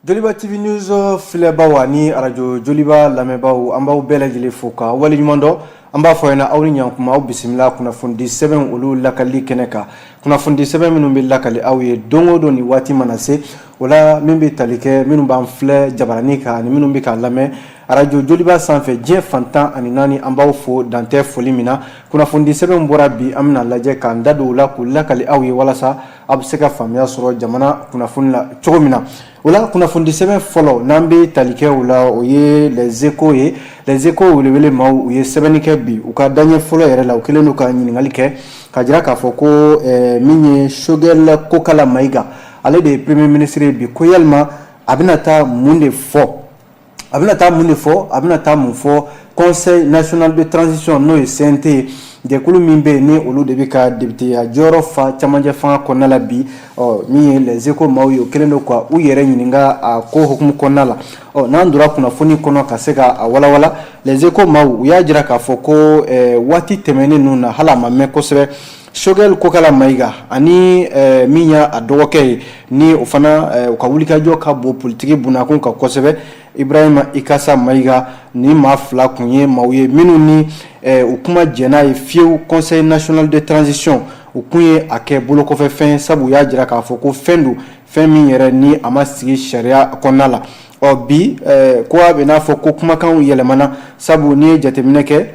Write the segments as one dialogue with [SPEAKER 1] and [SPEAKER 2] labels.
[SPEAKER 1] Joliba TV News filɛbaw ani arajo Joliba lamɛnbaaw, an b'aw bɛɛ lajɛlen fo ka waleɲuman dɔn. An b'a fɔ ɲɛna, aw ni ɲankuma, aw bisimila kunnafonidi sɛbɛn olu lakali kɛnɛ kan, kunnafonidi sɛbɛn minnu bɛ lakali aw ye don o don ni waati mana se. O la, min bɛ tali kɛ minnu b'an filɛ jabaranin kan ani minnu bɛ k'a lamɛn arajo Joliba sanfɛ diɲɛ fan 14, an b'aw fo dantɛ foli min na. Kunnafonidi sɛbɛn bɔra bi, an bɛna lajɛ k'an da don u la k'u lakali aw ye walasa aw bɛ se ka faamuya sɔrɔ jamana kunnafoni la cogo min na. O la, kunnafonidi sɛbɛn fɔlɔ n'an bɛ tali kɛ o la, o ye Les Échos ye. Les Échos welewele maaw, u ye sɛbɛnni kɛ bi. U ka daɲɛ fɔlɔ yɛrɛ la, u kɛlen don ka ɲininkali kɛ ka jira k'a fɔ ko min ye Choguel Kokalla Maïga, ale de ye premier ministre ye bi, ko yalima a bɛna taa mun de fɔ? A bɛna taa mun de fɔ? A bɛna taa mun fɔ Conseil national de transition, n'o ye CNT ye, jɛkulu min bɛ yen ni olu de bɛ ka députéya jɔyɔrɔ fa camancɛ fanga kɔnɔna la bi? Ɔ, min ye Les Échos maaw ye, o kɛlen don ka u yɛrɛ ɲininka a ko hukumu kɔnɔna la. Ɔ, n'an donna kunnafoni kɔnɔ ka se ka a walawala, Les Échos maaw, u y'a jira k'a fɔ ko waati tɛmɛnen ninnu na, hali a ma mɛn kosɛbɛ, Choguel Kokalla Maïga ani min y'a dɔgɔkɛ ye, ni o fana u ka wulikajɔ ka bon politiki bunakun kan kosɛbɛ, Ibrahima Ikassa Maïga, ni maa fila kun ye maaw ye minnu ni u kuma jɛn'a ye fiyewu. Conseil national de transition, u kun ye a kɛ bolokɔfɛfɛn, sabu u y'a jira k'a fɔ ko fɛn don, fɛn min yɛrɛ ni a ma sigi sariya kɔnɔna la. Ɔ, bi ko a bɛ n'a fɔ ko kumakanw yɛlɛmana, sabu n'i ye jateminɛ kɛ,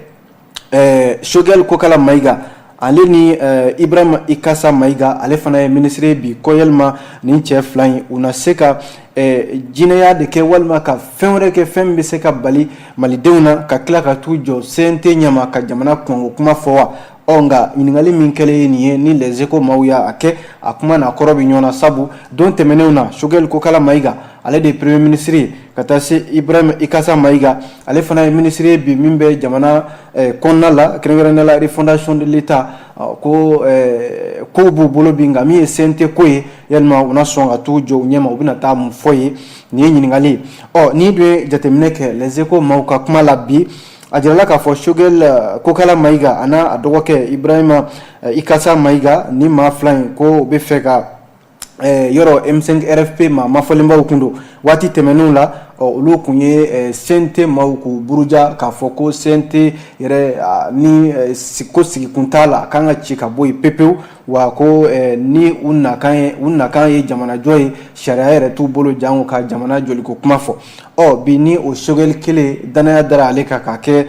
[SPEAKER 1] Choguel Kokalla Maïga, ale ni Ibrahima Ikassa Maïga, ale fana ye ministre bi, ko yalima nin cɛ fila in, u na se ka jinɛya de kɛ walima ka fɛn wɛrɛ kɛ, fɛn min bɛ se ka bali malidenw na ka tila ka t'u jɔ CNT ɲɛma ka jamana kunko kuma fɔ wa? Ɔ, nka ɲininkali min kɛlen ye nin ye, ni Les Échos maaw y'a kɛ, a kuma n'a kɔrɔ bɛ ɲɔgɔn na, sabu don tɛmɛnenw na, Choguel Kokalla Maïga, ale de ye premier ministre ye, ka taa se Ibrahima Ikassa Maïga, ale fana ye ministre ye bi min bɛ jamana kɔnɔna la, kɛrɛnkɛrɛnnenya la refondation de l'État. Ko kow b'u bolo bi, nka min ye CNT ko ye, yalima u na sɔn ka t'u jɔ u ɲɛma? U bɛna taa mun fɔ ye? Nin ye ɲininkali ye. Ɔ, n'i dun ye jateminɛ kɛ Les Échos maaw ka kuma la bi, a jirala k'a fɔ Choguel Kokalla Maïga a n'a dɔgɔkɛ Ibrahima Ikassa Maïga, ni maa fila in, ko u bɛ fɛ ka yɔrɔ M5 RFP maa mafɔlenbaw kun don. Waati tɛmɛnenw la, olu kun ye CNT maaw k'u buruja k'a fɔ ko CNT yɛrɛ ni ko sigikun t'a la, a kan ka ci ka bɔ yen pepewu, wa ko ni u nakan ye jamanajɔ ye, sariya yɛrɛ t'u bolo jango ka jamana jɔliko kuma fɔ. Ɔ, bi ni o Choguel kelen, danaya dara ale kan k'a kɛ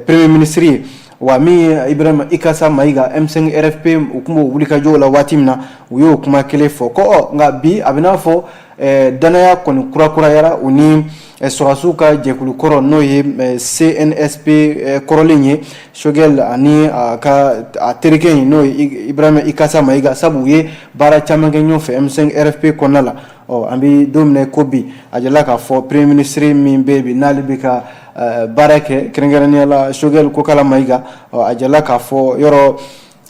[SPEAKER 1] premier ministre ye, wa min ye Ibrahima Ikassa Maïga, M5 RFP, u tun b'o wulikajɔw la waati min na, u y'o kuma kelen fɔ ko ɔ, nka bi a bɛ n'a fɔ danaya kɔni kurakurayara u ni sɔrɔdasiw ka jɛkulu kɔrɔ, n'o ye CNSP kɔrɔlen ye, Choguel ani a ka a terikɛ in, n'o ye Ibrahima Ikassa Maïga, sabu u ye baara caman kɛ ɲɔgɔn fɛ M5 RFP kɔnɔna la. Ɔ, an bɛ don min na ko bi, a jirala k'a fɔ premier ministre min bɛ yen bi, n'ale bɛ ka baara kɛ, kɛrɛnkɛrɛnnenya la Choguel Kokalla Maïga, ɔ, a jirala k'a fɔ yɔrɔ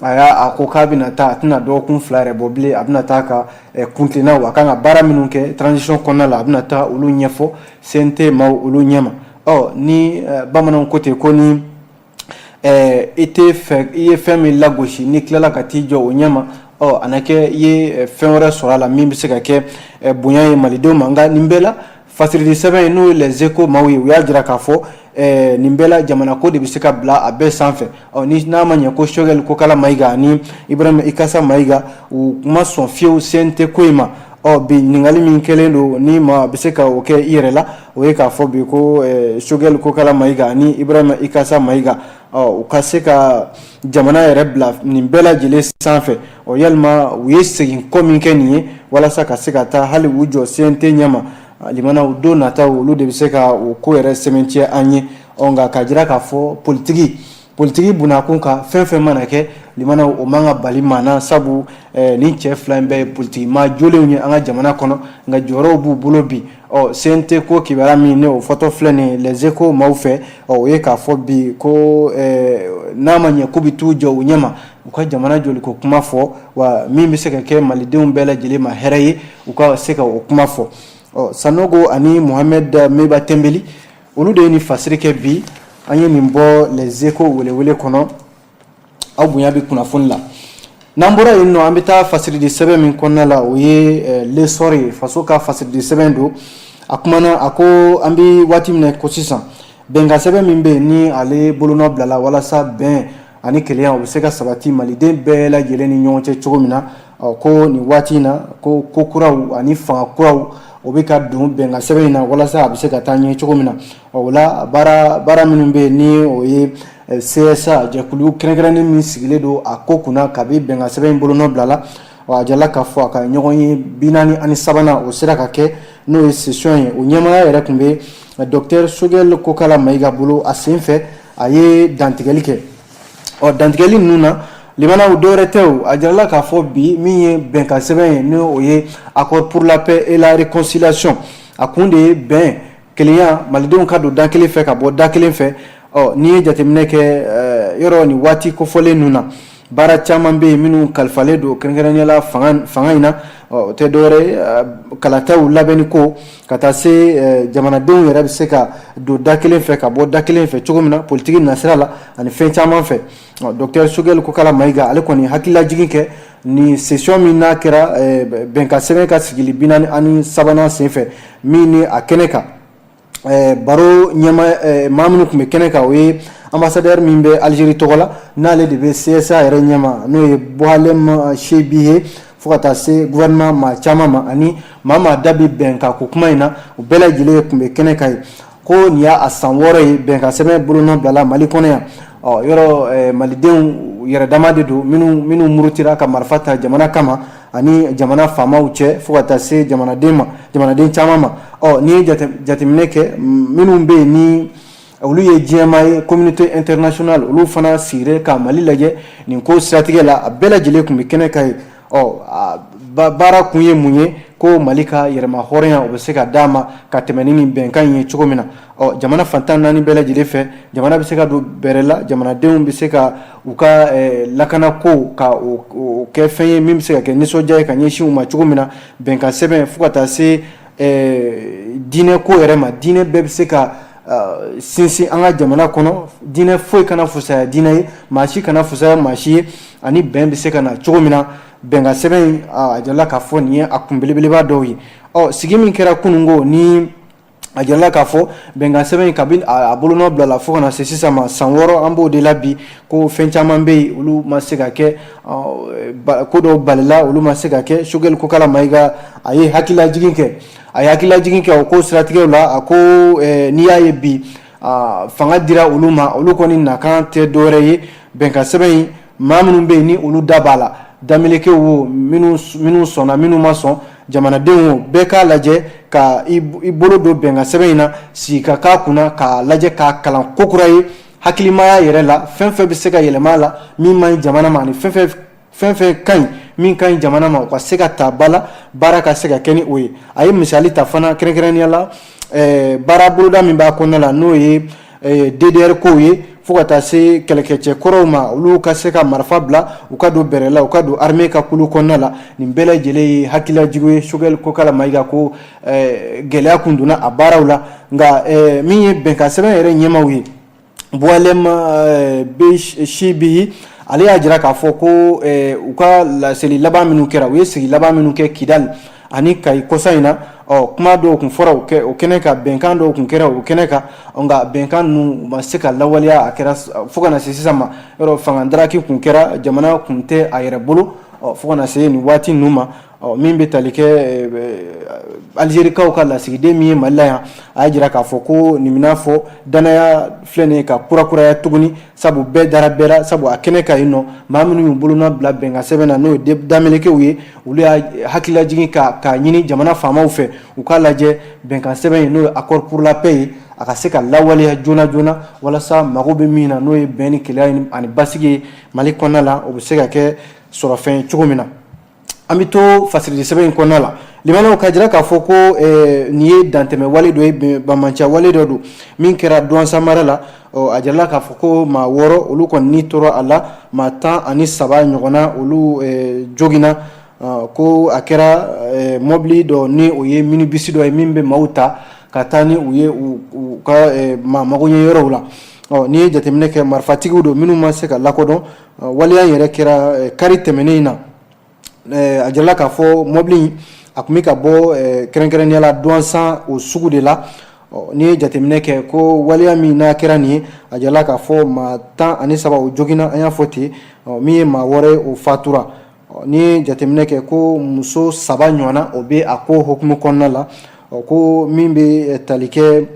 [SPEAKER 1] a y'a a ko k'a bɛna taa, a tɛna dɔgɔkun 2 yɛrɛ bɔ bilen, a bɛna taa ka kuntilennaw, a kan ka baara minnu kɛ transition kɔnɔna la, a bɛna taa olu ɲɛfɔ CNT maaw olu ɲɛma. Ɔ, ni bamananw ko ten ko ni i tɛ fɛ i ye fɛn min lagosi, n'i tilala ka t'i jɔ o ɲɛma, ɔ, a na kɛ i ye fɛn wɛrɛ sɔrɔ a la min bɛ se ka kɛ bonya ye malidenw ma. Nka nin bɛɛ la, fasiridi sɛbɛn in, n'o ye Les Échos maaw ye, u y'a jira k'a fɔ nin bɛɛ la, jamana ko de bɛ se ka bila a bɛɛ sanfɛ. Ɔ, ni n'a ma ɲɛ ko Choguel Kokalla Maïga ani Ibrahima Ikassa Maïga, u ma sɔn fiyewu CNT ko in ma. Ɔ, bi ɲininkali min kɛlen don, ni maa bɛ se ka o kɛ i yɛrɛ la, o ye k'a fɔ bi ko Choguel Kokalla Maïga ani Ibrahima Ikassa Maïga, ɔ, u ka se ka jamana yɛrɛ bila nin bɛɛ lajɛlen sanfɛ. Ɔ, yalima u ye segin kɔ min kɛ nin ye walasa ka se ka taa hali u jɔ CNT ɲɛma, limanaw, don nataw, olu de bɛ se ka o ko yɛrɛ sɛmɛntiya an ye. Ɔ, nka ka jira k'a fɔ politiki bunakun kan, fɛn fɛn mana kɛ, limanaw, o man ka bali maa na, sabu nin cɛ fila in bɛɛ ye politiki maa jolenw ye an ka jamana kɔnɔ, nka jɔyɔrɔw b'u bolo bi. Ɔ, CNT ko kibaruya min ne o fɔtɔ filɛ nin ye Les Échos maaw fɛ, ɔ, o ye k'a fɔ bi ko n'a ma ɲɛ k'u bɛ t'u jɔ u ɲɛma, u ka jamana jɔliko kuma fɔ, wa min bɛ se ka kɛ malidenw bɛɛ lajɛlen ma hɛrɛ ye, u ka se ka o kuma fɔ. Ɔ, Sanogo ani Mohamed Meba Tembeli, olu de ye nin fasiri kɛ bi. An ye nin bɔ Les Échos welewele kɔnɔ. Aw bonya bɛ kunnafoni la. N'an bɔra yen nɔ, an bɛ taa fasiridi sɛbɛn min kɔnɔna la, o ye L'Essor ye, faso ka fasiridi sɛbɛn don. A kumana, a ko an bɛ waati min na ko sisan, bɛnkan sɛbɛn min bɛ yen ni ale bolonɔ bilala walasa bɛn ani kelenya o bɛ se ka sabati maliden bɛɛ lajɛlen ni ɲɔgɔn cɛ cogo min na, ɔ ko nin waati in na, ko ko kuraw ani fanga kuraw o bɛ ka don bɛnkan sɛbɛn in na walasa a bɛ se ka taa ɲɛ cogo min na. Ɔ o la, baara minnu bɛ yen ni o ye CSA jɛkulu kɛrɛnkɛrɛnnen min sigilen don a ko kunna kabi bɛnkan sɛbɛn in bolonɔ bilala, a jirala k'a fɔ a ka ɲɔgɔn ye 43nan o sera ka kɛ, n'o ye session ye, o ɲɛmaaya yɛrɛ tun bɛ docteur Choguel Kokala Mayiga bolo. A senfɛ, a ye dantigɛli kɛ. Ɔ dantigɛli ninnu na, limanaw, dɔwɛrɛ tɛ o, a jirala k'a fɔ bi min ye bɛnkan sɛbɛn ye, ni o ye accord pour la paix et la réconciliation, a kun de ye bɛn, kelenya, malidenw ka don da kelen fɛ ka bɔ da kelen fɛ. Ɔ n'i ye jateminɛ kɛ yɔrɔ nin waati kofɔlen ninnu na, baara caman bɛ yen minnu kalifalen don kɛrɛnkɛrɛnnenya la fanga in na. O tɛ dɔwɛrɛ ye, kalataw labɛnni ko ka taa se jamanadenw yɛrɛ bɛ se ka don da kelen fɛ ka bɔ da kelen fɛ cogo min na politiki nasira la ani fɛn caman fɛ. Docteur Choguel Kokala Mayiga, ale kɔni hakililajigin kɛ ni session min n'a kɛra bɛnkan sɛbɛn ka sigili 43nan senfɛ, min ni a kɛnɛ kan baro ɲɛma maa minnu tun bɛ kɛnɛ kan, o ye ambassadeur min bɛ Algérie tɔgɔ la, n'ale de bɛ CSA yɛrɛ ɲɛma, n'o ye Boualem Chebi ye, fo ka taa se gouvernement maa caman ma ani maa maa da bɛ bɛnkan ko kuma in na, u bɛɛ lajɛlen tun bɛ kɛnɛ kan yen. Ko nin y'a san 6 ye bɛnkan sɛbɛn bolonɔ bilala Mali kɔnɔ yan. Ɔ yɔrɔ malidenw yɛrɛ dama de don minnu murutira ka marifa ta jamana kama ani jamana faamaw cɛ, fo ka taa se jamanaden ma, jamanaden caman ma. Ɔ n'i ye jateminɛ kɛ, minnu bɛ yen ni olu ye diɲɛmaa ye, communauté internationale, olu fana sigira ka Mali lajɛ nin ko siratigɛ la, a bɛɛ lajɛlen tun bɛ kɛnɛ kan yen. Ɔ baara kun ye mun ye? Ko Mali ka yɛrɛma hɔrɔnya o bɛ se ka d'a ma ka tɛmɛ ni nin bɛnkan in ye cogo min na. Ɔ jamana fan 14 bɛɛ lajɛlen fɛ, jamana bɛ se ka don bɛrɛ la, jamanadenw bɛ se ka u ka lakanako ka o kɛ fɛn ye min bɛ se ka kɛ nisɔndiya ye ka ɲɛsin u ma cogo min na. Bɛnkan sɛbɛn, fo ka taa se diinɛ ko yɛrɛ ma, diinɛ bɛɛ bɛ se ka sinsin an ka jamana kɔnɔ, diinɛ foyi kana fusaya diinɛ ye, maa si kana fusaya maa si ye, ani bɛn bɛ se ka na cogo min na. Bɛnkan sɛbɛn in, a jirala k'a fɔ nin ye a kun belebeleba dɔw ye. Ɔ sigi min kɛra kununko ni a jirala k'a fɔ bɛnkan sɛbɛn in, kabi a bolonɔ bilala fo ka na se sisan ma, san 6 an b'o de la bi, ko fɛn caman bɛ yen olu ma se ka kɛ, ko dɔw balila, olu ma se ka kɛ. Choguel Kokala Mayiga, a ye hakililajigin kɛ, a ye hakililajigin kɛ o ko siratigɛw la. A ko n'i y'a ye bi fanga dira olu ma, olu kɔni nakan tɛ dɔwɛrɛ ye bɛnkan sɛbɛn in, maa minnu bɛ yen ni olu da b'a la, damelekew wo, minnu sɔnna, minnu ma sɔn, jamanadenw wo, bɛɛ k'a lajɛ ka i bolo don bɛnkan sɛbɛn in na, sigi ka k'a kunna k'a lajɛ, k'a kalan kokura ye hakilimaya yɛrɛ la, fɛn fɛn bɛ se ka yɛlɛma a la min man ɲi jamana ma, ani fɛn fɛn ka ɲi, min ka ɲi jamana ma, o ka se ka ta ba la, baara ka se ka kɛ ni o ye. A ye misali ta fana kɛrɛnkɛrɛnnenya la, baara boloda min b'a kɔnɔna la, n'o ye DDR kow ye, fo ka taa se kɛlɛkɛcɛ kɔrɔw ma, olu ka se ka marifa bila, u ka don bɛrɛ la, u ka don armée ka kulu kɔnɔna la. Nin bɛɛ lajɛlen ye hakililajigin ye. Choguel Kokala Mayiga ko gɛlɛya kun donna a baaraw la, nka min ye bɛnkan sɛbɛn yɛrɛ ɲɛmaaw ye, Boualem Chebi, ale y'a jira k'a fɔ ko u ka laseli laban minnu kɛra, u ye sigi laban minnu kɛ Kidali ani Kayi kɔsa in na, ɔ kuma dɔw tun fɔra o kɛnɛ kan, bɛnkan dɔw tun kɛra o kɛnɛ kan, nka bɛnkan ninnu u ma se ka lawaleya. A kɛra fo ka na se sisan ma, yɔrɔ fanga daraki tun kɛra, jamana tun tɛ a yɛrɛ bolo, ɔ fo ka na se nin waati ninnu ma. Ɔ min bɛ tali kɛ Alizerikaw ka lasigiden min ye Mali la yan, a y'a jira k'a fɔ ko nin bɛna fɔ danaya filɛ nin ye ka kurakuraya tuguni, sabu bɛɛ dara bɛɛ la, sabu a kɛnɛ kan yen nɔ, maa minnu y'u bolonɔ bila bɛnkan sɛbɛn na, n'o ye damelekew ye, olu y'a hakililajigin k'a ɲini jamana faamaw fɛ u k'a lajɛ bɛnkan sɛbɛn in, n'o ye accord pour la paix ye, a ka se ka lawaleya joona joona walasa mago bɛ min na, n'o ye bɛn ni kelenya ani basigi ye Mali kɔnɔna la, o bɛ se ka kɛ sɔrɔfɛn cogo min na. An bɛ to fasirili sɛbɛn in kɔnɔna la, limanaw, ka jira k'a fɔ ko nin ye dantɛmɛ wale dɔ ye, banbaanci wale dɔ don min kɛra Douentza mara la. A jirala k'a fɔ ko maa 6 olu kɔni ni tora a la, maa 13 ɲɔgɔnna olu joginna. Ko a kɛra mɔbili dɔ, ni o ye minibisi dɔ ye min bɛ maaw ta ka taa ni u ye u ka maa magoɲɛ yɔrɔw la. Ɔ n'i ye jateminɛ kɛ, marifatigiw don minnu ma se ka lakodɔn. Waleya yɛrɛ kɛra kari tɛmɛnen in na. A jirala k'a fɔ mɔbili A tun bɛ ka bɔ kɛrɛnkɛrɛnnenya la Duwansan o sugu de la. N'i ye jateminɛ kɛ ko waleya min n'a kɛra nin ye, a jirala k'a fɔ maa 13, o joginna, an y'a fɔ ten, min ye maa 6 ye, o fatura. N'i ye jateminɛ kɛ ko muso 3 ɲɔgɔnna, o bɛ a ko hukumu kɔnɔna la. Ko min bɛ tali kɛ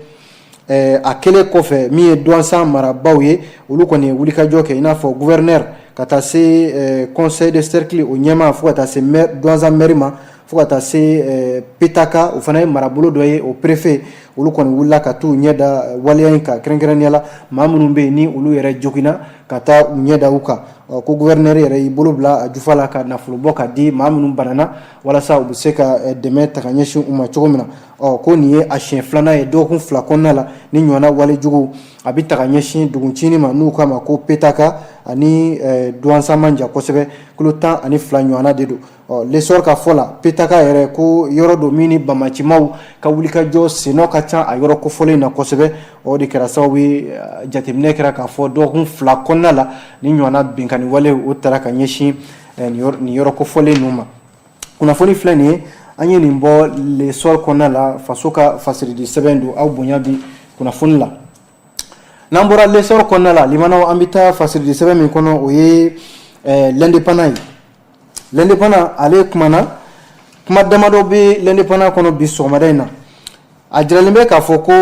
[SPEAKER 1] a kɛlen kɔfɛ, min ye Duwansan marabaaw ye, olu kɔni ye wulikajɔ kɛ, i n'a fɔ gouverneur ka taa se conseil de cercle o ɲɛmaa, fo ka taa se Duwansan maire ma, fo ka taa se Petaka, o fana ye marabolo dɔ ye, o préfet. Olu kɔni wulila ka t'u ɲɛ da waleya in kan, kɛrɛnkɛrɛnnenya la maa minnu bɛ yen ni olu yɛrɛ joginna, ka taa u ɲɛ da u kan. Ko gouverneur yɛrɛ y'i bolo bila a jufa la ka nafolo bɔ ka di maa minnu banana, walasa u bɛ se ka dɛmɛ ta ka ɲɛsin u ma cogo min na. Ɔ, ko nin ye a siɲɛ filanan ye dɔgɔkun 2 kɔnɔna la ni ɲɔgɔnna walejugu a bɛ ta ka ɲɛsin duguncinin ma, n'u k'a ma ko Petaka ani Duwansan man jan kosɛbɛ, kilo 12 ɲɔgɔnna de don. Ɔ, L'Essor ka fɔ la, Petaka yɛrɛ, ko yɔrɔ don min ni bamacimaw ka wulikajɔ sennɔ ka ca a yɔrɔ kofɔlen na kosɛbɛ. O de kɛra sababu ye, jateminɛ kɛra k'a fɔ dɔgɔkun 2 kɔnɔna la, ni ɲɔgɔnna binkanni wale o taara ka ɲɛsin nin yɔrɔ kofɔlen ninnu ma. Kunnafoni filɛ nin ye, an ye nin bɔ L'Essor kɔnɔna la, faso ka fasiridi sɛbɛn don. Aw bonya bi kunnafoni la. N'an bɔra L'Essor kɔnɔna la, limanaw, an bɛ taa fasiridi sɛbɛn min kɔnɔ, o ye L'Indépendant ye. L'Indépendant ale kumana, kuma damadɔ bɛ L'Indépendant kɔnɔ bi sɔgɔmada in na. A jiralen bɛ k'a fɔ ko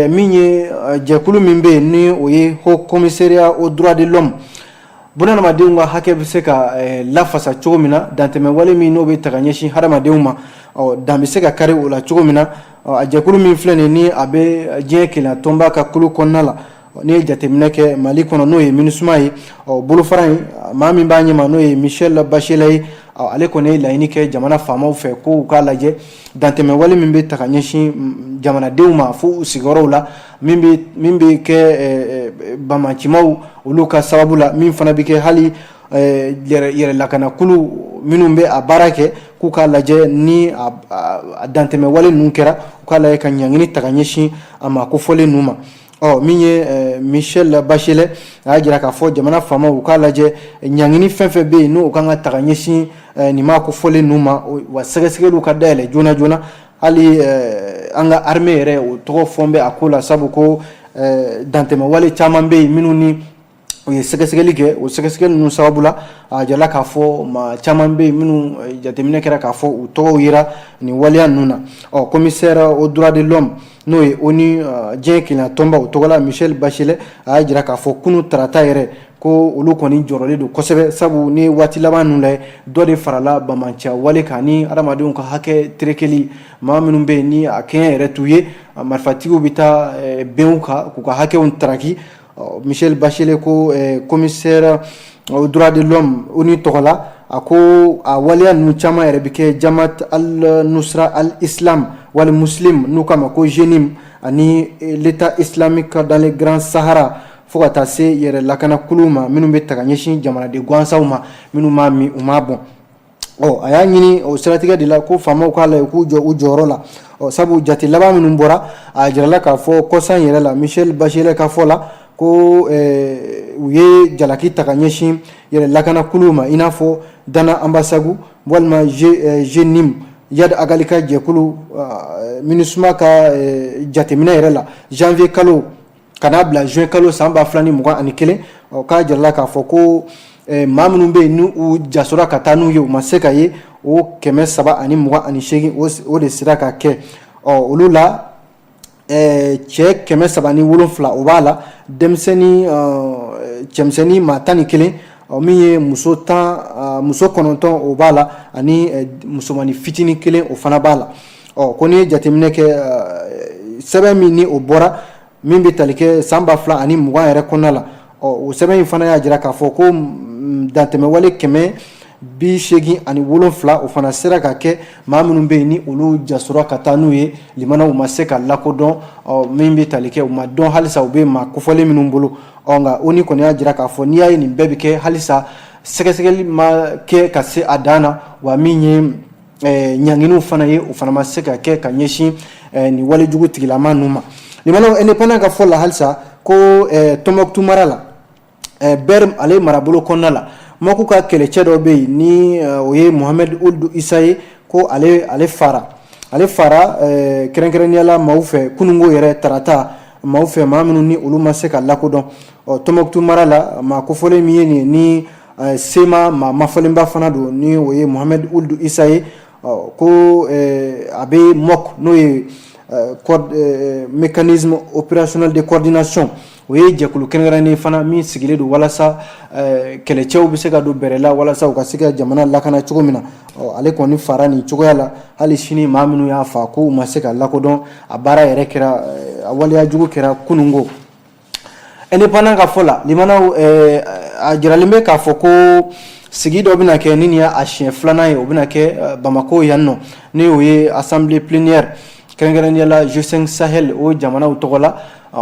[SPEAKER 1] min ye jɛkulu min bɛ yen, ni o ye Haut Commissariat aux droits de l'homme, bunadamadenw ka hakɛ bɛ se ka lafasa cogo min na, dantɛmɛ wale min n'o bɛ ta ka ɲɛsin hadamadenw ma, ɔ, dan bɛ se ka kari o la cogo min na. A jɛkulu min filɛ nin ni a bɛ diɲɛ kelenya tɔnba ka kulu kɔnɔna la, n'i ye jateminɛ kɛ Mali kɔnɔ, n'o ye MINUSMA ye, ɔ, bolofara in, maa min b'a ɲɛma, n'o ye Michelle Bachelet ye, ale kɔni ye laɲini kɛ jamana faamaw fɛ ko u k'a lajɛ dantɛmɛ wale min bɛ ta ka ɲɛsin jamanadenw ma fo u sigiyɔrɔw la, min bɛ kɛ bamacimaw olu ka sababu la, min fana bɛ kɛ hali yɛrɛ lakanakulu minnu bɛ a baara kɛ, k'u k'a lajɛ ni a dantɛmɛ wale ninnu kɛra, u k'a lajɛ ka ɲangini ta ka ɲɛsin a ma kofɔlen ninnu ma. Ɔ, min ye Michelle Bachelet, a y'a jira k'a fɔ jamana faamaw u k'a lajɛ ɲangini fɛn fɛn bɛ yen n'o kan ka ta ka ɲɛsin nin maa kofɔlen ninnu ma, wa sɛgɛsɛgɛliw ka dayɛlɛ joona joona. Hali an ka armée yɛrɛ, o tɔgɔ fɔn bɛ a ko la, sabu ko dantɛmɛ wale caman bɛ yen minnu ni u ye sɛgɛsɛgɛli kɛ. O sɛgɛsɛgɛli ninnu sababu la, a jirala k'a fɔ maa caman bɛ yen minnu jateminɛ kɛra k'a fɔ u tɔgɔw yera nin waleya ninnu na. Ɔ, commissaire aux droits de l'homme, n'o ye ONU, diɲɛ kelenya tɔnba, o tɔgɔ la Michelle Bachelet, a y'a jira k'a fɔ kunun tarata yɛrɛ ko olu kɔni jɔrɔlen don kosɛbɛ, sabu ni waati laban ninnu lajɛ, dɔ de farala bamaciya wale kan ni adamadenw ka hakɛ terekeli. Maa minnu bɛ yen ni a kɛɲɛ yɛrɛ t'u ye, marifatigiw bɛ taa bɛn u kan k'u ka hakɛw taraki. Michelle Bachelet ko, commissaire aux droits de l'homme ONU tɔgɔ la, a ko a waleya ninnu caman yɛrɛ bɛ kɛ Jamaat al-Nusra al-Islam wal Muslim, n'u k'a ma ko JNIM, ani l'État islamique dans le Grand Sahara, fo ka taa se yɛrɛ lakanakuluw ma minnu bɛ ta ka ɲɛsin jamanaden gansanw ma, minnu m'a min u m'a bɔn. Ɔ, a y'a ɲini o siratigɛ de la ko faamaw k'a lajɛ k'u jɔ u jɔyɔrɔ la. Ɔ, sabu jate laban minnu bɔra, a jirala k'a fɔ kɔsan yɛrɛ la, Michelle Bachelet ka fɔ la, ko u ye jalaki ta ka ɲɛsin yɛrɛ lakanakuluw ma, i n'a fɔ Dana Ambassagou walima JNIM, Iyad Ag Ghali ka jɛkulu. MINUSMA ka jateminɛ yɛrɛ la, janvier kalo ka n'a bila juin kalo san 2021, k'a jirala k'a fɔ ko maa minnu bɛ yen ni u jasora ka taa n'u ye, u ma se ka ye, o 328, o de sera ka kɛ. Ɔ, olu la, cɛ 307, o b'a la denmisɛnnin cɛmisɛnnin maa 11, min ye muso 10, muso 9, o b'a la, ani musomannin fitinin kelen, o fana b'a la. Ɔ, ko n'i ye jateminɛ kɛ, sɛbɛn min ni o bɔra, min bɛ tali kɛ san 2020 yɛrɛ kɔnɔna la, ɔ, o sɛbɛn in fana y'a jira k'a fɔ ko dantɛmɛwale 187, o fana sera ka kɛ. Maa minnu bɛ yen ni olu jasora ka taa n'u ye, limanaw, ma se ka lakodɔn, min bɛ tali kɛ u ma dɔn halisa u bɛ maa kofɔlen minnu bolo. Ɔ, nka ONU kɔni y'a jira k'a fɔ n'i y'a ye nin bɛɛ bɛ kɛ, halisa sɛgɛsɛgɛli ma kɛ ka se a dan na, wa min ye ɲanginiw fana ye, o fana ma se ka kɛ ka ɲɛsin nin walejugu tigilama ninnu ma. Limanaw, Indépendant ka fɔ la halisa ko Tɔnbɔkutu mara la, Ber ale marabolo kɔnɔna la, Mɔku ka kɛlɛcɛ dɔ bɛ yen ni o ye Mohamed Ould Issa ye, ko ale fara, ale fara kɛrɛnkɛrɛnnenya la maaw fɛ kununko yɛrɛ tarata, maaw fɛ, maa minnu ni olu ma se ka lakodɔn. Ɔ, Tɔnbɔkutu mara la, maa kofɔlen min ye nin ye ni CMA maa mafɔlenba fana don, ni o ye Mohamed Ould Issa ye, ko a bɛ MOC, n'o ye Mécanisme opérationnel de coordination, o ye jɛkulu kɛrɛnkɛrɛnnen fana min sigilen don walasa kɛlɛcɛw bɛ se ka don bɛrɛ la walasa u ka se ka jamana lakana cogo min na. Ale kɔni fara nin cogoya la. Hali sini, maa minnu y'a fa, ko u ma se ka lakodɔn. A baara yɛrɛ kɛra, a waleya jugu kɛra kununko. Indépendant ka fɔ la, limanaw, a jiralen bɛ k'a fɔ ko sigi dɔ bɛna kɛ ni nin y'a siɲɛ filanan ye, o bɛna kɛ Bamakɔ yan nɔ, ni o ye assemblée plénière kɛrɛnkɛrɛnnenya la G5 Sahel, o jamanaw tɔgɔ la.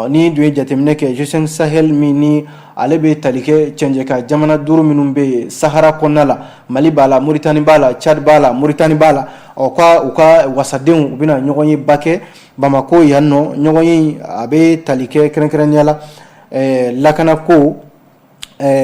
[SPEAKER 1] Ni dun ye jateminɛ kɛ, G5 Sahel min ni ale bɛ tali kɛ cɛncɛn jamana duuru minnu bɛ yen Sahara kɔnɔna la, Mali b'a la, Mauritanie b'a la, Tchad b'a la, Mauritanie b'a la. Ɔ, ka u ka wasadenw, u bɛna ɲɔgɔn ye ba kɛ Bamakɔ yan nɔ. Ɲɔgɔn ye, a bɛ tali kɛ kɛrɛnkɛrɛnnenya la lakanako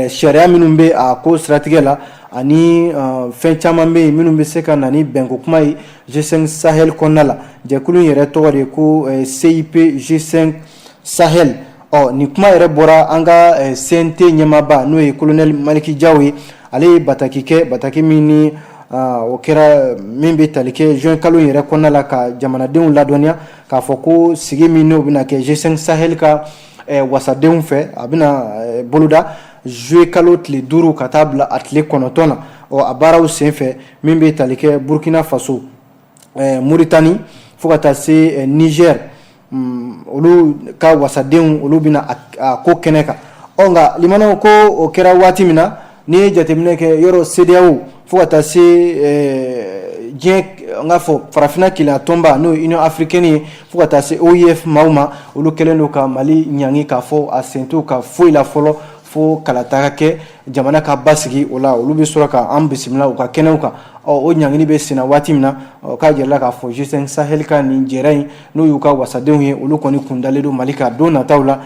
[SPEAKER 1] sariya minnu bɛ a ko siratigɛ la, ani fɛn caman bɛ yen minnu bɛ se ka na ni bɛnko kuma ye G5 Sahel kɔnɔna la. Jɛkulu in yɛrɛ tɔgɔ de ko CIP G5 Sahel. Ɔ, nin kuma yɛrɛ bɔra an ka CNT ɲɛmaaba, n'o ye colonel Malick Diaw ye. Ale ye bataki kɛ, bataki min ni o kɛra min bɛ tali kɛ juin kalo in yɛrɛ kɔnɔna la, ka jamanadenw ladɔnniya k'a fɔ ko sigi min n'o bɛna kɛ G5 Sahel ka wasadenw fɛ, a bɛna boloda juillet kalo tile 5 ka taa bila a tile 9 na. Ɔ, a baaraw senfɛ, min bɛ tali kɛ Burkina Faso, Mauritanie, fo ka taa se Niger, olu ka wasadenw, olu bɛna a ko kɛnɛ kan. Ɔ, nka limanaw, ko o kɛra waati min na, n'i ye jateminɛ kɛ yɔrɔ CEDEAO fo ka taa se diɲɛ, n k'a fɔ farafinna kelenya tɔnba, n'o ye Union africaine ye, fo ka taa se OIF maaw ma, olu kɛlen don ka Mali ɲangi k'a fɔ a sen t'u ka foyi la fɔlɔ fo kalata ka kɛ, jamana ka basigi. O la, olu bɛ sɔrɔ ka an bisimila u ka kɛnɛw kan. Ɔ, o ɲangili bɛ senna waati min na, k'a jirala k'a fɔ G5 Sahel ka nin jɛrɛ in, n'o y'u ka wasadenw ye, olu kɔni kun dalen don Mali kan don nataw la,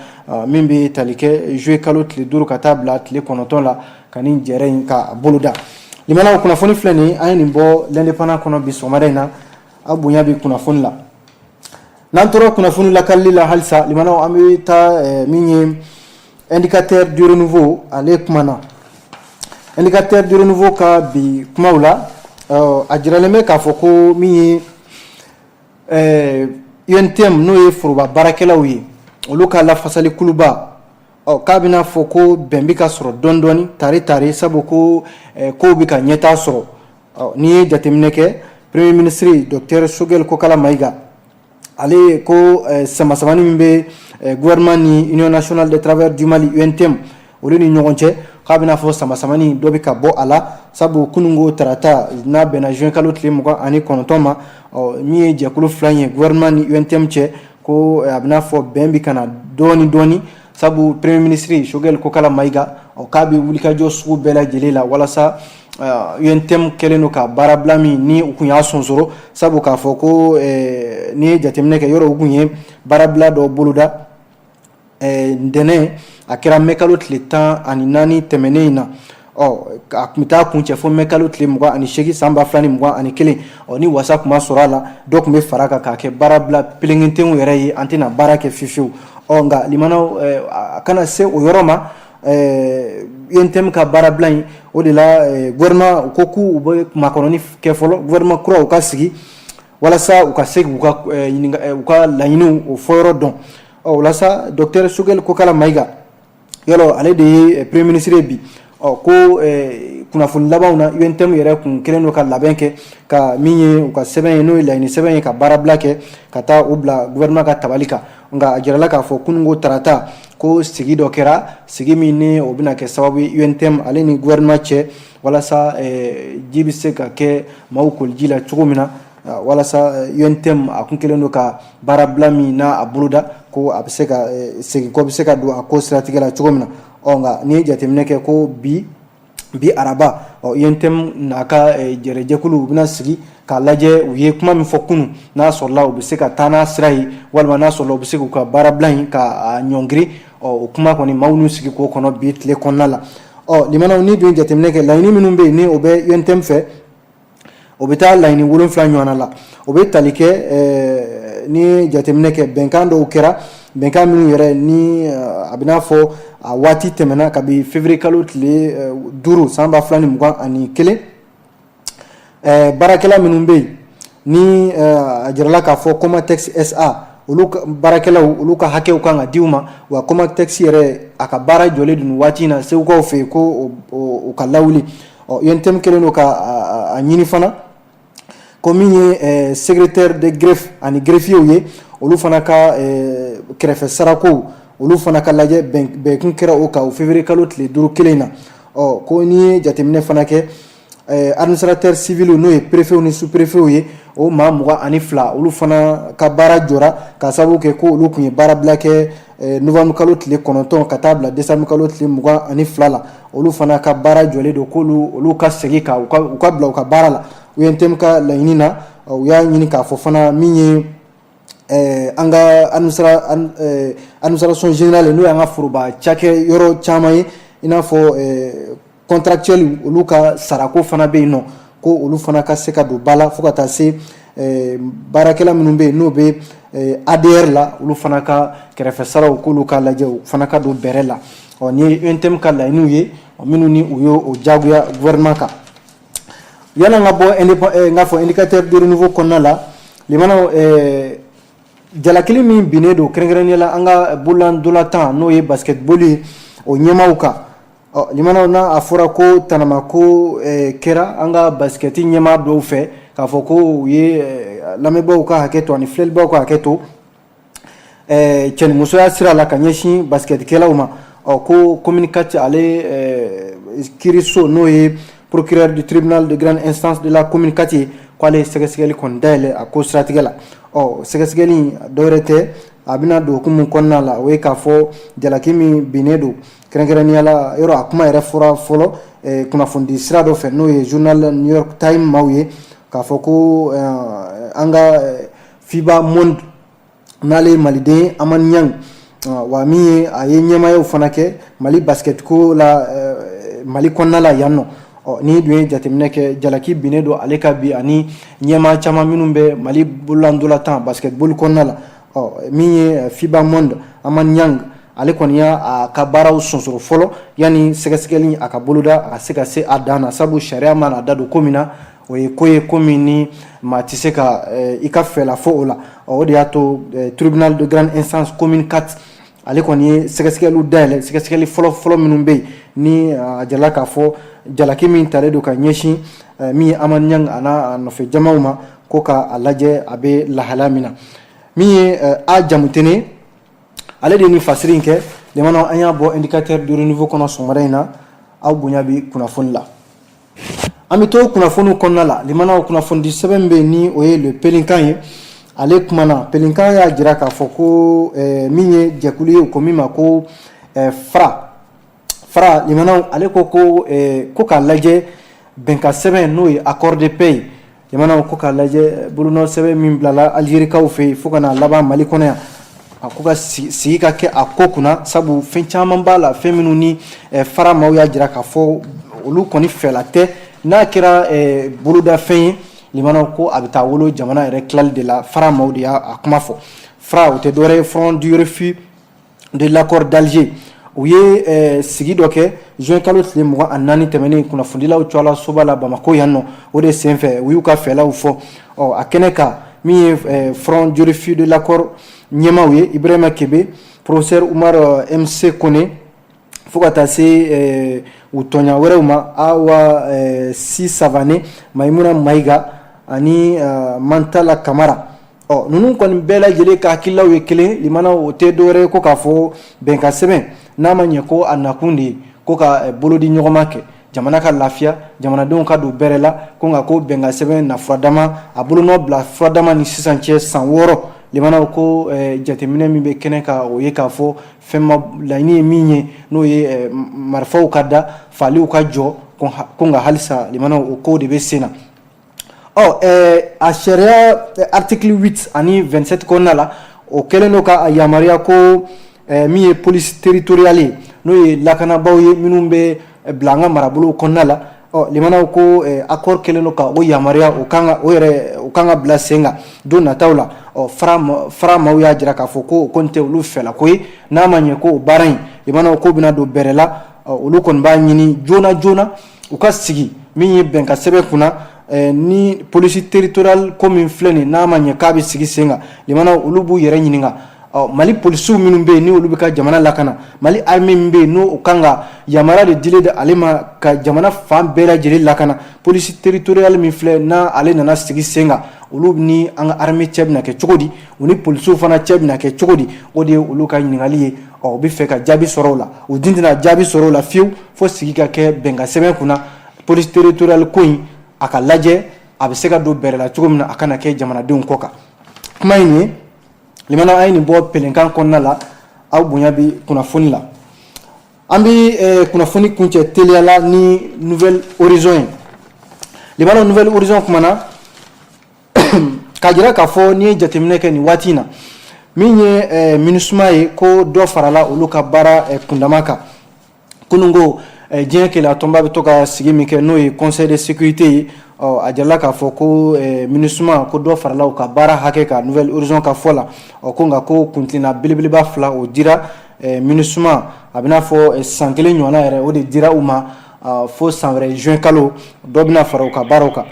[SPEAKER 1] min bɛ tali kɛ juillet kalo tile 5 ka taa bila tile 9 la, ka nin jɛrɛ in ka boloda. Limanaw, kunnafoni filɛ nin, an ye nin bɔ L'Indépendant kɔnɔ bi sɔgɔmada in na. Aw bonya bɛ kunnafoni la. N'an tora kunnafoni lakalili la halisa, limanaw, an bɛ taa min ye Indicateur du Renouveau, ale kumana. Indicateur du Renouveau ka bi kumaw la, a jiralen bɛ k'a fɔ ko min ye UNTM, n'o ye foroba baarakɛlaw ye, olu ka lafasali kuluba, ɔ, k'a bɛna fɔ ko bɛn bɛ ka sɔrɔ dɔɔni dɔɔni, tare tare, sabu ko kow bɛ ka ɲɛtaa sɔrɔ. N'i ye jateminɛ kɛ, premier ministre docteur Choguel Kokalla Maïga, ale ko sama-samani min bɛ gouvernement ni Union nationale des travailleurs du Mali, UNTM, olu ni ɲɔgɔn cɛ, k'a bɛna fɔ sama-samani dɔ bɛ ka bɔ a la, sabu kununko tarata n'a bɛnna juin kalo tile 29 ma, ɔ, min ye jɛkulu fila in ye, gouvernement ni UNTM cɛ, ko a bɛna fɔ bɛn bɛ ka na dɔɔni dɔɔni, sabu premier ministre Choguel Kokalla Maïga, ɔ, k'a bɛ wulikajɔ sugu bɛɛ lajɛlen la walasa UNTM kɛlen don ka baarabila min ni u kun y'a sonsoro, sabu k'a fɔ ko n'i ye jateminɛ kɛ yɔrɔ, u kun ye baarabila dɔ boloda ntɛnɛn, a kɛra mɛ kalo tile 14 tɛmɛnen in na. Ɔ, a tun bɛ taa kuncɛ fo mɛ kalo tile 28 san 2021. Ɔ, ni wasa tun ma sɔrɔ a la, dɔ tun bɛ fara kan k'a kɛ baarabila pelenketenw yɛrɛ ye, an tɛna baara kɛ fiyewu. Ɔ, nka limanaw, a kana se o yɔrɔ ma, UNTM ka baarabila in, o de la gouvernement ko k'u bɛ makɔnɔni kɛ fɔlɔ, gouvernement kura u ka sigi walasa u ka se k'u ka u ka laɲiniw o fɔyɔrɔ dɔn. Ɔ, o la sa, docteur Choguel Kokalla Maïga yɔrɔ, ale de ye premier ministre ye bi. Ɔ, ko kunnafoni labanw na, UNTM yɛrɛ kun kɛlen don ka labɛn kɛ ka min ye u ka sɛbɛn ye, n'o ye laɲini sɛbɛn ye, ka baarabila kɛ ka taa o bila gouvernement ka tabali kan. Nka a jirala k'a fɔ kununko tarata ko sigi dɔ kɛra, sigi min ni o bɛna kɛ sababu ye UNTM ale ni gouvernement cɛ, walasa ji bɛ se ka kɛ maaw koliji la cogo min na, walasa UNTM a kun kɛlen don ka baarabila min n'a a boloda, ko a bɛ se ka segin kɔ, bɛ se ka don a ko siratigɛ la cogo min na. Ɔ, nka n'i ye jateminɛ kɛ ko bi bi araba, ɔ, UNTM n'a ka jɛrɛjɛkulu, u bɛna sigi k'a lajɛ u ye kuma min fɔ kunun, n'a sɔrɔla u bɛ se ka taa n'a sira ye, walima n'a sɔrɔla u bɛ se k'u ka baarabila in ka ɲɔngiri. Ɔ, o kuma kɔni, maaw n'u sigi k'o kɔnɔ bi tile kɔnɔna la. Ɔ, limanaw, ni dun ye jateminɛ kɛ, laɲini minnu bɛ yen ni o bɛ UNTM fɛ, O bɛ taa laɲini 7 ɲɔgɔn la. O bɛ tali kɛ ni jateminɛ kɛ bɛnkan dɔw kɛra, bɛnkan minnu yɛrɛ ni a bɛ n'a fɔ a waati tɛmɛna kabi février kalo tile 5 san 2021. Baarakɛla minnu bɛ yen ni a jirala k'a fɔ Comatex SA, olu baarakɛlaw, olu ka hakɛw kan ka di u ma. Wa Comatex yɛrɛ, a ka baara jɔlen dun waati in na Segukaw fɛ yen, ko o ka lawuli. Ɔ UNTM kɛlen don ka a ɲini fana ko min ye secrétaire de greffe ani greffier ye, olu fana ka kɛrɛfɛ sarako, olu fana ka lajɛ. Bɛnkun kɛra o kan o février kalo tile 5 kelen in na. Ɔ ko n'i ye jateminɛ fana kɛ, administrateur civil, n'o ye préfet ni sous-préfet ye, o maa 22, olu fana ka baara jɔra ka sababu kɛ ko olu tun ye baarabila kɛ novembre kalo tile 9 ka taa bila décembre kalo tile 22 la. Olu fana ka baara jɔlen don, k'olu olu ka segin ka u ka bila u ka baara la. UNTM ka laɲini na, u y'a ɲini k'a fɔ fana min ye an ka administration générale, n'o y'an ka foroba cakɛ yɔrɔ caman ye, i n'a fɔ contractuel, olu ka sarako fana bɛ yen nɔ, ko olu fana ka se ka don ba la, fo ka taa se baarakɛla minnu bɛ yen n'o bɛ ADR la, olu fana ka kɛrɛfɛ saraw, k'olu ka lajɛ, u fana ka don bɛrɛ la. Ɔ nin ye UNTM ka laɲiniw ye minnu ni u y'o jagoya gouvernement kan. Yanni an ka bɔ n k'a fɔ Indicateur de renouveau kɔnɔna la, limanaw, jalakili min binnen don kɛrɛnkɛrɛnnenya la an ka bololandolantan, n'o ye basketball ye, o ɲɛmaaw kan. Ɔ limanaw, n'a a fɔra ko tanama ko kɛra an ka basket ɲɛmaa dɔw fɛ, k'a fɔ ko u ye, lamɛnbaaw ka hakɛ to ani filɛlibaw ka hakɛ to, cɛnimusoya sira la ka ɲɛsin basketkɛlaw ma. Ɔ ko commune 4, ale kiiriso, n'o ye procureur du tribunal de grande instance de la commune 4 ye, k'ale ye sɛgɛsɛgɛli kɔni dayɛlɛ a ko siratigɛ la. Ɔ sɛgɛsɛgɛli dɔwɛrɛ tɛ, a bɛna don hukumu kɔnɔna la, o ye k'a fɔ jalaki min binnen don kɛrɛnkɛrɛnnenya la yɔrɔ, a kuma yɛrɛ fɔra fɔlɔ kunnafonidi sira dɔ fɛ, n'o ye journal New York Times maaw ye, k'a fɔ ko an ka FIBA Monde, n'ale ye maliden ye, Hamane Niang, wa min ye a ye ɲɛmaayaw fana kɛ Mali basket ko la Mali kɔnɔna la yan nɔ. Ɔ n'i dun ye jateminɛ kɛ, jalaki binnen don ale ka bi ani ɲɛmaa caman minnu bɛ Mali bololandolantan basketball kɔnɔna la. Ɔ min ye FIBA Monde, Hamane Niang, ale kɔni y'a ka baaraw sonsoro fɔlɔ yanni sɛgɛsɛgɛli a ka boloda, a ka se ka se a dan na, sabu sariya mana da don ko min na, o ye ko ye ko min ni maa tɛ se ka i ka fɛla fɔ o la. O de y'a to tribunal de grande instance commune 4, ale kɔni ye sɛgɛsɛgɛliw dayɛlɛ. Sɛgɛsɛgɛli fɔlɔ fɔlɔ minnu bɛ yen ni a jirala k'a fɔ jalaki min talen don ka ɲɛsin min ye Hamane Niang a n'a nɔfɛ jamaw ma, ko k'a lajɛ a bɛ lahalaya min na. Min ye a Jamutene, ale de ye nin fasiri in kɛ. Jamana, an y'a bɔ Indicateur de renouveau kɔnɔ sɔgɔmada in na. Aw bonya bi kunnafoni la. An bɛ to kunnafoniw kɔnɔna la. Limanaw, kunnafonidi sɛbɛn bɛ yen ni o ye Le Pélican ye. Ale kumana, Pélican y'a jira k'a fɔ ko min ye jɛkulu ye, u ko min ma ko FRA. FRA, limanaw, ale ko ko k'a lajɛ bɛnkan sɛbɛn, n'o ye accord de paix ye, jamanaw, ko k'a lajɛ bolonɔ sɛbɛn min bilala Alizerikaw fɛ yen fo ka n'a laban Mali kɔnɔ yan, a ko ka sigi ka kɛ a ko kunna, sabu fɛn caman b'a la, fɛn minnu ni FARA maaw y'a jira k'a fɔ olu kɔni fɛla tɛ. N'a kɛra bolodafɛn ye, limanaw, ko a bɛ taa wolo jamana yɛrɛ tilali de la. FARA maaw de y'a kuma fɔ. FRA, o tɛ dɔwɛrɛ ye Front du refus de l'accord d'Alger. U ye sigi dɔ kɛ juin kalo tile 24 tɛmɛnen kunnafonidilaw cɔla soba la Bamakɔ yan nɔ. O de senfɛ u y'u ka fɛlaw fɔ. Ɔ a kɛnɛ kan, min ye Front du refus de l'accord ɲɛmaaw ye, Ibrahima Kebe, professeur Umar MC Kone, fo ka taa se u tɔɲa wɛrɛw ma, Awa Si Savane, Maimuna Mayiga ani Mantala Kamara. Ɔ ninnu kɔni bɛɛ lajɛlen ka hakililaw ye kelen. Limanaw, o tɛ dɔwɛrɛ ye ko k'a fɔ bɛnkan sɛbɛn, n'a ma ɲɛ ko a nakun de ye ko ka bolodi ɲɔgɔnma kɛ, jamana ka lafiya, jamanadenw ka don bɛrɛ la, ko nka ko bɛnkan sɛbɛn na furadama, a bolonɔ bila furadama ni sisan cɛ san 6, limanaw, ko jateminɛ min bɛ kɛnɛ kan, o ye k'a fɔ fɛn ma. Laɲini ye min ye, n'o ye marifaw ka da, faliw ka jɔ, ko nka halisa, limanaw, o ko de bɛ sen na. Ɔ a sariya article 8 ani 27 kɔnɔna la, o kɛlen don ka yamaruya ko min ye police territoriale ye, n'o ye lakanabaaw ye minnu bɛ bila an ka marabolow kɔnɔna la. Ɔ limanaw, ko accord kɛlen don ka o yamaruya, o kan ka o yɛrɛ o kan ka bila sen kan don nataw la. Ɔ FARA maaw y'a jira k'a fɔ ko o kɔni tɛ olu fɛla ko ye. N'a ma ɲɛ ko o baara in, limanaw, ko bɛna don bɛrɛ la, olu kɔni b'a ɲini joona joona u ka sigi min ye bɛnkan sɛbɛn kunna ni police territoriale ko min filɛ nin, n'a ma ɲɛ k'a bɛ sigi sen kan, limanaw, olu b'u yɛrɛ ɲininka. Ɔ Mali polisiw minnu bɛ yen, ni olu bɛ ka jamana lakana, Mali armée min bɛ yen, n'o kan ka yamaruya de dilen de ale ma ka jamana fan bɛɛ lajɛlen lakana, police territoriale min filɛ, n'a ale nana sigi sen kan, olu ni an ka armée cɛ bɛna kɛ cogo di? U ni polisiw fana cɛ bɛna kɛ cogo di? O de ye olu ka ɲininkali ye. Ɔ u bɛ fɛ ka jaabi sɔrɔ o la. U dun tɛna jaabi sɔrɔ o la fiyewu fo sigi ka kɛ bɛnkan sɛbɛn kunna, police territoriale ko in a ka lajɛ, a bɛ se ka don bɛrɛ la cogo min na, a kana kɛ jamanadenw kɔ kan. Kuma in ye, limana, an ye nin bɔ pɛlɛnkan kɔnɔna la. Aw bonya bi kunnafoni la. An bɛ kunnafoni kuncɛ teliya la ni Nouvel Horizon ye. Limana, Nouvel Horizon kumana k'a jira k'a fɔ n'i ye jateminɛ kɛ nin waati in na, min ye MINUSMA ye, ko dɔ farala olu ka baara kundama kan. Kununko diɲɛ keleya tɔnba bɛ to ka sigi min kɛ, n'o ye Conseil de sécurité ye, ɔ a jirala k'a fɔ ko MINUSMA, ko dɔ farala u ka baara hakɛ kan, Nouvel Horizon ka fɔ la. Ɔ ko nka ko kuntilenna belebeleba fila, o dira MINUSMA, a bɛ n'a fɔ san kelen ɲɔgɔnna yɛrɛ, o de dira u ma fo san wɛrɛ juin kalo, dɔ bɛna fara u ka baaraw kan.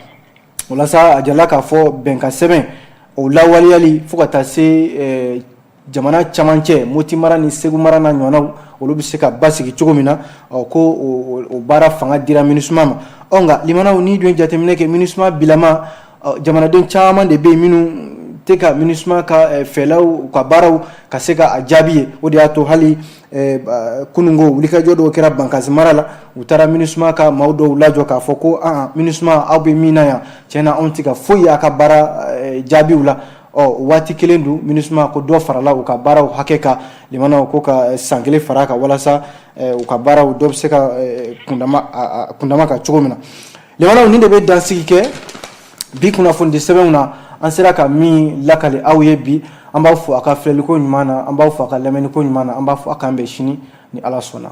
[SPEAKER 1] O la sa, a jirala k'a fɔ bɛnkan sɛbɛn o lawaleyali fo ka taa se jamana camancɛ, Moti mara ni Segu mara n'a ɲɔgɔnnaw, olu bɛ se ka basigi cogo min na, ɔ ko o baara fanga dira MINUSMA ma. Ɔ nka limanaw, n'i dun ye jateminɛ kɛ, MINUSMA bilama, jamanaden caman de bɛ yen minnu tɛ ka MINUSMA ka fɛlaw, u ka baaraw ka se ka a jaabi ye. O de y'a to hali kununko wulikajɔ dɔw kɛra Bankasi mara la, u taara MINUSMA ka maaw dɔw lajɔ k'a fɔ ko an MINUSMA, aw bɛ min na yan, tiɲɛna anw tɛ ka foyi y'a ka baara jaabiw la. Ɔ waati kelen dun, MINUSMA, ko dɔ farala u ka baaraw hakɛ kan, limanaw, ko ka san kelen fara kan walasa u ka baaraw dɔ bɛ se ka kundama kan cogo min na. Limanaw, nin de bɛ dansigi kɛ bi kunnafoni sɛbɛnw na, an sera ka min lakale aw ye bi. An b'aw fo a ka filɛliko ɲuman na, an b'aw fo a ka lamɛnniko ɲuman na, an b'a fɔ a k'an bɛn sini ni Ala sɔnna.